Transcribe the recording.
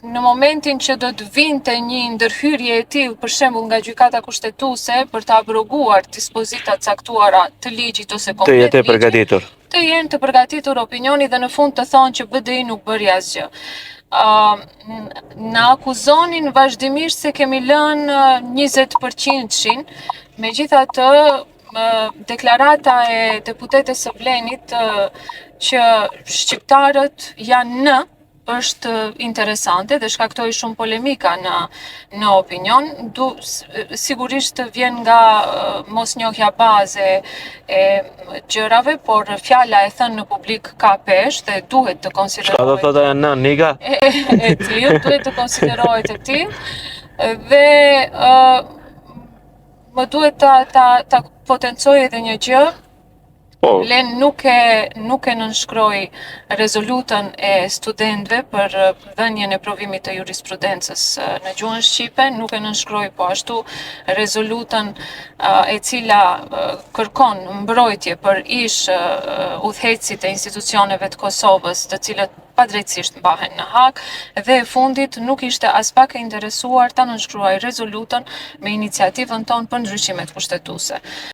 në momentin që do të vinte një ndërhyrje e tillë, për shembull nga Gjykata Kushtetuese për të abroguar dispozita të caktuara të ligjit ose Të komplet jetë e ligjit, përgatitur. të jenë të përgatitur opinioni dhe në fund të thonë që BDI nuk bëri asgjë. Uh, na akuzonin vazhdimisht se kemi lënë 20%-shin, megjithatë deklarata e deputetes së Vlenit që shqiptarët janë në është interesante dhe shkaktoi shumë polemika në në opinion. Du, sigurisht vjen nga mosnjohja bazë e gjërave, por fjala e thënë në publik ka peshë dhe duhet të Çka do konsiderohet thotë ajo në niga? e, e tillë, duhet të konsiderohet e tillë dhe ë më duhet ta ta ta potencoj edhe një gjë. Po. Vlen nuk e nuk e nënshkroi rezolutën e studentëve për dhënien e provimit të jurisprudencës në gjuhën shqipe, nuk e nënshkroi po ashtu rezolutën e cila kërkon mbrojtje për ish udhëheqësit e institucioneve të Kosovës, të cilët padrejtësisht mbahen në Hag, dhe e fundit nuk ishte aspak e interesuar ta nënshkruaj rezolutën me iniciativën tonë për ndryshimet kushtetuese.